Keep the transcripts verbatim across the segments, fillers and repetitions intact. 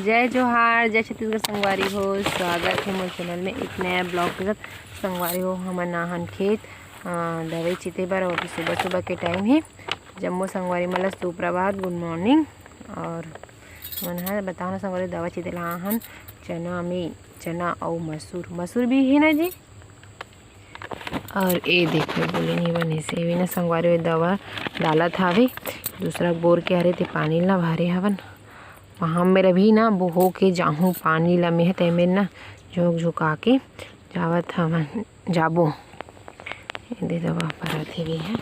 जय जोहार, जय छत्तीसगढ़ संगवारी हो, स्वागत हे मोर चैनल में एक नया ब्लॉग के साथ। संगवारी हो, हमन आहन खेत, अ, दवाई छिते बर, अभी सुबह सुबह के टाइम हे। जम्मो संगवारी मन ल सुप्रभात, गुड मॉर्निंग। और हमन ह बताओ ना संगवारी, दवा छिते ला आहन चना में, चना अउ मसूर, मसूर भी हे ना जी। और ए देखो, बोले नहीं बने से भी ना संगवारी हो दवा डालत हावे। दूसरा बोर के हरे ते पानी ला भरे हवन। वहाँ मेर अभी ना बोहो के जाहूँ पानी ला, मेह ते मेर ना झोंक झुका के जावत हवन, जाबो। ए दे दवा परत हे भी है।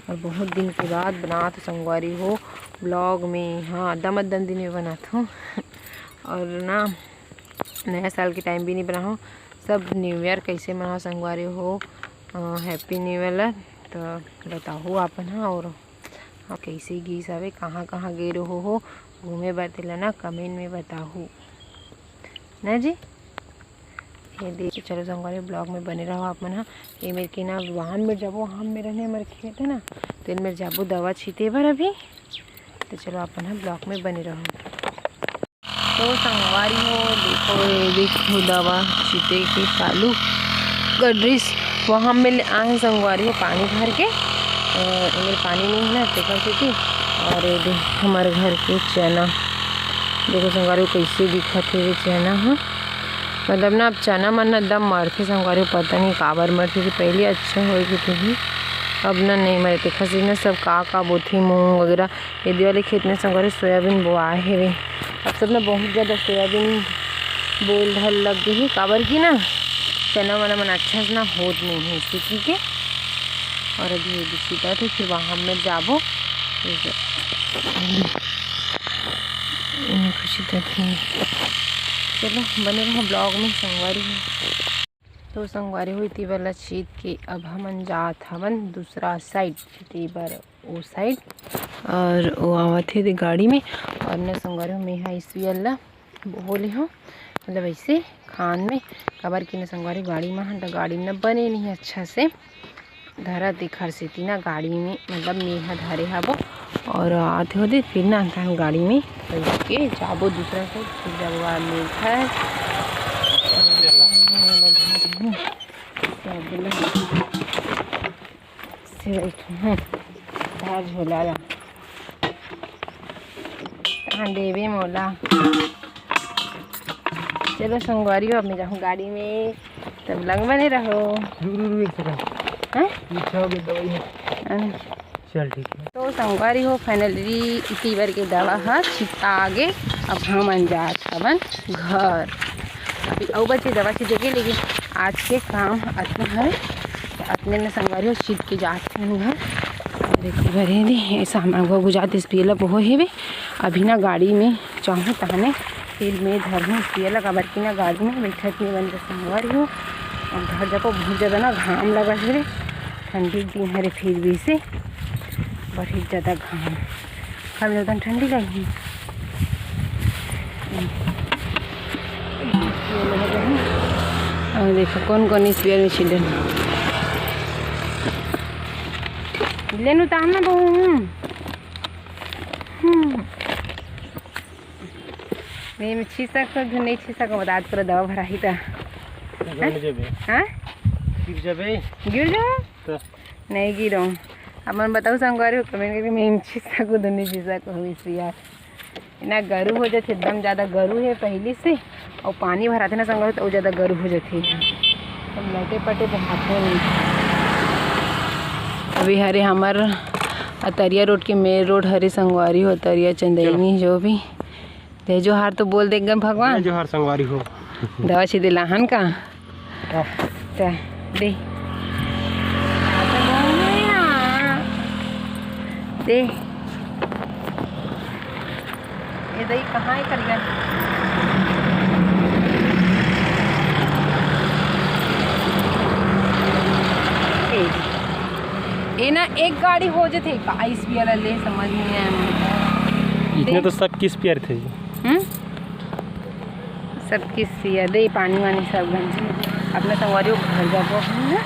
और बहुत दिन के बाद बनात हो संगवारी हो ब्लॉग में। हाँ, दम दम दिन में बनात हो। और ना नया साल के टाइम भी नहीं बनाओ। सब न्यू ईयर कैसे मनाओ संगवारी हो, अ, हैप्पी न्यू ईयर ला तो बताहू आपन ह। और हाँ, कैसे गीस हवे, कहाँ कहाँ गए रहो हो घूमे बर, तेला ना कमेंट में बताहू ना जी। ये दे, चलो संगवारी ब्लॉग में बने रहो आप मन ह। ये मेर के ना वहाँ मेर जाबो, वहाँ मेर रहने हमर खेत है ना, तेन मेर जाबो दवा छीते बर अभी। तो चलो आप मन ह ब्लॉग में बने रहो। तो संगवारी हो, देखो, ये देखो, दवा छीते के चालू कर रिस। वहाँ में ले आए संगवारी हो, पानी भर के, अ, एमेर पानी नहीं है ना, तेकर सेती। और ये देख, हमारे घर के चना, देखो संगवारी हो, कैसे दिखत हे ये चना ह। मतलब ना, अब चना मन ना एकदम मरथे संगवारी हो, पता नहीं काबर मरथे, कि पहले अच्छा होए के तो ही, अब ना नहीं मरे। तेकर सेती ना सब का का बोथे, मूंग वगैरह, ये दे वाले खेत में संगवारी सोयाबीन बोआए हेवे। अब सब ना बहुत ज़्यादा सोयाबीन बोल धर लग गई है, काबर की ना चना वना मन अच्छा से ना होत नहीं है सीखी के। और अभी ये भी सीखा थे, फिर वहाँ में जाबो। ये जो, ये खुशी तो थी। चलो बने रहो ब्लॉग में संगवारी हो। तो संगवारी हो, इति वाला छीत के अब हमन जात हवन दूसरा साइड छीते बर, ओ साइड। और वो आवत हे दे गाड़ी में। और न संगवारी हो, मेहा इस बियल ला बोले हो, मतलब ऐसे खान में, काबर कि न संगवारी गाड़ी में हन, त गाड़ी में न बने नहीं अच्छा से धरा, तेखर सेती ना गाड़ी में, मतलब मेहा धरे हबो। और आते होते फिर ना तहन गाड़ी में बैठ के जाबो दूसरा से, फिर जाबो बाद में घर। से बैठो, हाँ, तार झोला ला। कहाँ देवे मोला? चलो संगवारी हो, अब मैं जाहूँ गाड़ी में, तब लग बने रहो। रुक, रुक, रुक, एक सेकंड। हैं? पीछे हो गई दवाई है। हाँ। चल ठीक है। तो संगवारी हो, finally इति बर के दवा ह छिता आगे। अब हमन जात हवन घर। अभी अउ बचे दवा छिते के, लेकिन आज के काम अतने हवे, अतने में संगवारी हो छित के जात हवन घर। देखो बरे दे, ऐसा हम आगू आगू जात इस पियला बहुत हेवे। अभी ना गाड़ी में चाहूँ तहने फिर मैं धरहूँ पियला, काबर कि ना गाड़ी में बैठत नहीं बन के संगवारी हो। अब घर जाको बहुत ज़्यादा ना घाम लगत हे रे, ठंडी के दिन हरे फिर भी से बहुत ज़्यादा घाम। खाली एकदम ठंडी लगी। और देखो कौन कौन इस बियर में छिले। लेनु ताम ना बहू। हम्म। हम्म। नहीं, मैं छीस सको, नहीं छीस सको, बता, आज पूरा दवा भरा ही था। गड़ जेबे। हाँ? गिर जेबे। गिर जाओ? तो। नहीं गिरो। अपन बताओ संगवारी हो, comment करके, मैं छीस सको, तो नहीं छीस सको, इस यार। ना गरू हो जाथे, एकदम ज़्यादा गरू हे पहली से, और पानी भराथे ना संगवारी, तो ज़्यादा गरू हो जाथे। हम लटे पटे बहाते नहीं। अभी हरे हमर अतरिया रोड के main road हरे संगवारी हो, अतरिया चंदैनी चलो। जो भी। जय जोहार तो बोल दे एकदम भगवान। जय जोहार संगवारी हो। दवा छिते ला आहन का? हाँ। त दे। दे। ये दही कहाँ है करिया? ए, ए ना एक गाड़ी हो जथे का, इस बियर ले समझ नहीं आया मुझे। इतने दे। तो सब किस पियर थे जी? हम्म? सब किस पियर दे, पानी वानी सब गंजी। अपना संगवारी घर जाबो हम ना।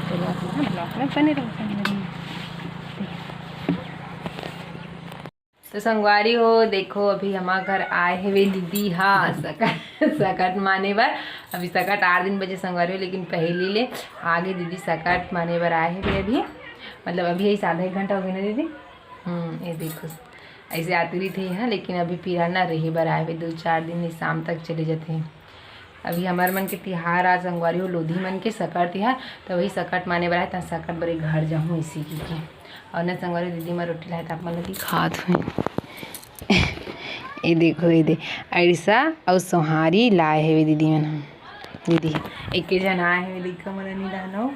चलो अपना ब्लॉग में बने रहो संगवारी। तो संगवारी हो, देखो, अभी हमार घर आए हवे दीदी हा सकट, सकट माने बर। अभी सकट आठ दिन बचे संगवारी हो, लेकिन पहली ले आगे दीदी सकट माने बर आए हवे अभी। मतलब अभी यही आधा एक घंटा हो गया ना दीदी? हम्म, ये देखो, ऐसे आती रही थी यहाँ, लेकिन अभी फिलहाल ना रहे बर आए हवे, दो चार दिन, शाम तक चले जाते हैं। अभी हमर मन के तिहार आज संगवारी हो, लोधी मन के सकट तिहार, त वही सकट माने बर आए, त सकट बरे घर जाहूँ इसी की के। और न संगवारी दीदी मैं रोटी लाए, त आप मन ल दिखात हूँ। ये देखो, ये दे, अड़सा और सोहारी लाए हवे दीदी मन ह। दीदी, एक झन आए हवे, लइका मन नहीं लानो।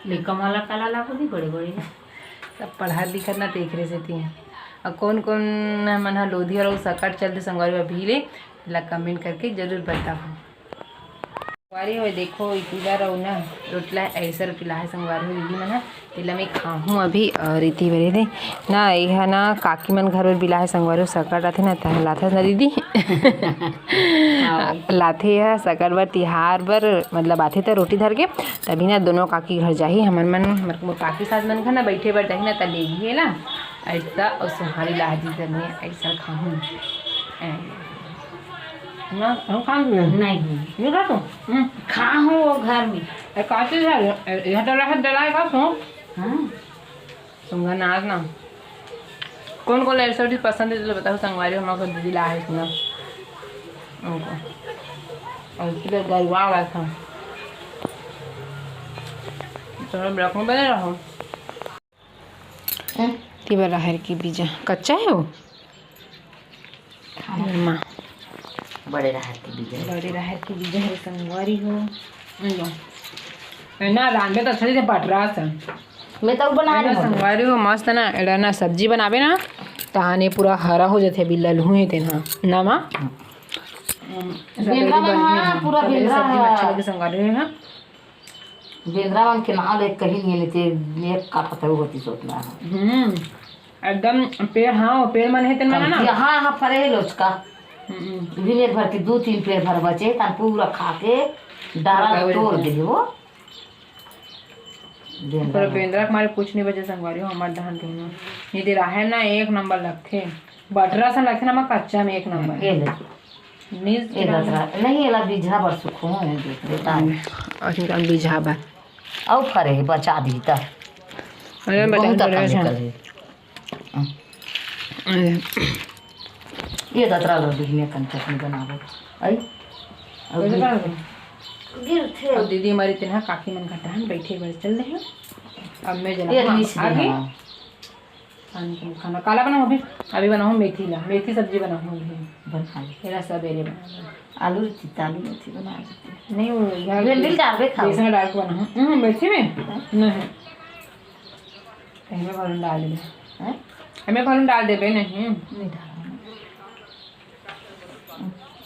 लइका मन ला काला लागो दी, बड़े बड़े। सब पढ़त लिखत ना, तेखरे सेती। और कौन कौन मन ह लोधी और सकट चलते संगवारी अभी ले, ला comment करके जरूर बताओ। संगवारी हो, देखो, इति बर अउ ना रोटी ला, ऐसा रोटी ला है संगवारी हो दीदी मन ह, तेला मैं खाहूँ अभी। और इति बरे दे ना, ये है ना, काकी मन घर बर बिला है संगवारी हो, सकट आथे ना, तह लाथस ना दीदी? हाँ। लाथे है सकट बर, तिहार बर, मतलब आथे त रोटी धर के, तभी ना दोनों काकी घर जाही। हमर मन, हमर मोर काकी सास मन घर ना बैठे बर जाही ना, त लेगी एला। ऐसा और सोहारी लाही जी घर में, ऐसा खाहूँ। ना, हम खान नहीं। नहीं खा तू? हम्म। खा हूँ वो घर में। ए, काची है? ए, यहाँ डला है, डला है, खा तू? हाँ। सुंगा नाक ना। कौन कौन ऐसा चीज पसंद है तो बताओ, संगवारी हमारे घर दीदी ला है इतना। उनको। और इसलिए गलवा रहा था। चलो, ब्लॉक में बने रहो। हैं? तेबर राहर के बीजा कच्चा है वो? हाँ। माँ। बड़े राहर के बीजा। बड़े राहर के बीजा है संगवारी हो। लो। है ना, रांधे तो अच्छा से बटरा सन। मैं तो बना रही हूँ। संगवारी हो, मस्त ना, एड़ा ना सब्जी बनावे ना, तहाने पूरा हरा हो जाथे, अभी ललहू है तेना। ना माँ? हम्म, बेंदरा सब्जी मन, हाँ, पूरा सब्जी बेंदरा सब्जी में अच्छा है। लगे संगवारी हो, हाँ। बेंदरा मन के नाम ले कहीं नहीं लेते, एक का पता वो होती सोचना है। हम्म, एकदम पेड़, हाँ, वो पेड़ मन है तेन मन ना। हाँ, हाँ, फरे है लोचका। हम्म। भी मेर भर के दो तीन पेड़ भर बचे, तन पूरा खा के डारा पका तोड़ दे। दे वो। बेंदरा पर मन। बेंदरा के मारे कुछ नहीं बचे संगवारी हो, हमार धान के में। नहीं दे रहा है ना, एक नंबर लगथे। बटरा सा लगथे ना, मा कच्चा में एक नंबर। ये ले। नीस ए किराना। दतरा, नहीं, एला बीजहा बर सुखो है, देख, बेटा। हम्म, और इनका बीजहा बर। अउ फरे हे, बचा दी त। अरे, बचा बहुत दी, अकल बचा। निकल हे। अरे। ये दतरा लो, बिहने कन चटनी बनाबो। आई? अउ वैसे गिर-, का होगा? गिर थे। अब दीदी हमारी तेन हा काकी मन घर डाहन बैठे बर चल रहे हैं। अब मैं जला ये हाँ, नीचे आ गई। देना। खाना, खाना काला बनाऊँ अभी? अभी बनाऊँ मेथी ला, मेथी सब्जी बनाऊँ अभी। बना ले। मेरा सवेरे बना ले। आलू रहती तो आलू मेथी बना लेती। नहीं, वो इधर भिंडी डाल के खाओ। बेसन डाल के बनाऊँ। हम्म, मेथी में? हाँ। नहीं। कहीं में भरून डाल देबे। हैं? हमें भरून डाल देबे, नहीं। नहीं डालना।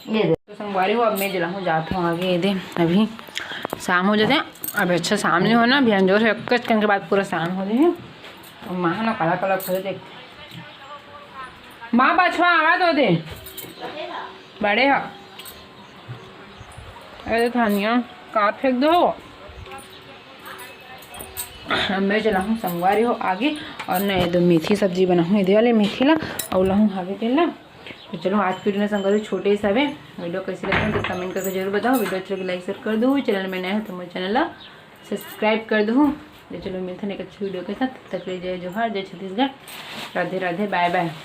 ये दे। तो संगवारी हो, अब मैं जला हूँ, जात हूँ आगे, ये दे, अभी शाम हो जाते हैं। अब अच्छा शाम नहीं होना, बिहान जोर से एक घंटे के बाद पूरा शाम हो जाए। और माँ ना काला काला खोले देख, माँ बछवा आवा तो दे, बड़े हा। अरे धानिया का फेंक दो। अब मैं जला हूँ संगवारी हो आगे, और ना ये दो मेथी सब्जी बनाऊँ, ये दे वाले मेथी ला, और लाऊँ हावे तेल ला। तो चलो, आज की वीडियो ना संगवारी छोटे से हवे। वीडियो कैसे लगे तो comment करके जरूर बताओ। वीडियो अच्छा लगे like share कर दो, चैनल में नया हो तो मेरे चैनल ला subscribe कर दो। तो चलो, मिलते हैं एक अच्छी वीडियो के साथ, तब तक के लिए जय जोहार, जय छत्तीसगढ़, राधे राधे, bye bye।